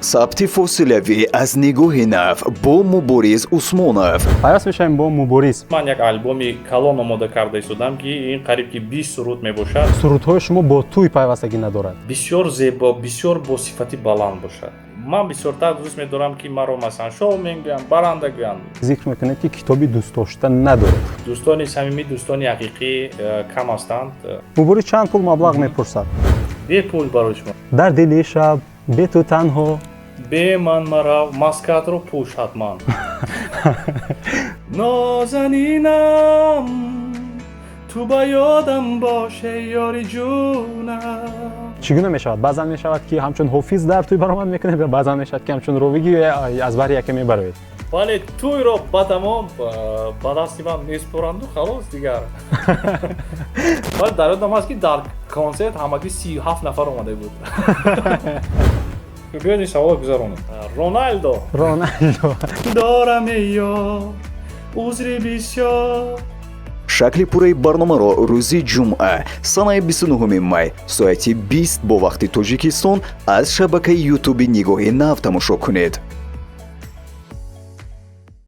Сабти фосилавӣ аз «Нигоҳи нав» бо Мубориз Усмонов. Пайваст мешавем бо Мубориз. Ман як албоми калон омода карда истодам, ки ин қариб ки 20 суруд мебошад. Сурудҳои шумо бо тӯй пайвастагӣ надорад. Бисёр зебо, бисёр бо сифати баланд бошад. Ман бисёртар дӯст медорам, ки маро, масалан, шоумен гӯянд, баранда гӯянд. Зикр мекунед, ки китоби дӯстдошта надоред. Дӯстони самимӣ, дӯстони ҳақиқӣ кам ҳастанд. Мубориз чанд пул маблағ мепурсад? Бепул барои шумо. Дар дили шаб бе ту танҳо. Бе ман марав, маскатро пӯш ҳатман. Нозанинам, ту ба ёдам боше, ёри ҷунам. Чӣ гуна мешавад? Баъзан мешавад, ки ҳамчун ҳофиз дар тӯй баромад мекунед ва баъзан мешавад, ки ҳамчун ровигӣ аз бари яке мебароед. Вале тӯйро ба тамом ба дасти ман месупоранду халос дигар. Вале дар ёдам аст, ки дар консерт ҳамагӣ 37 нафар омада буд. Биёед, ин саволро гузаронем. Роналдо. Роналдо. Дорам, ё узри бисёр. Шакли пурраи барномаро рӯзи ҷумъа, санаи 29 май, соати 20 бо вақти Тоҷикистон аз шабакаи Ютуби «Нигоҳи нав» тамошо кунед.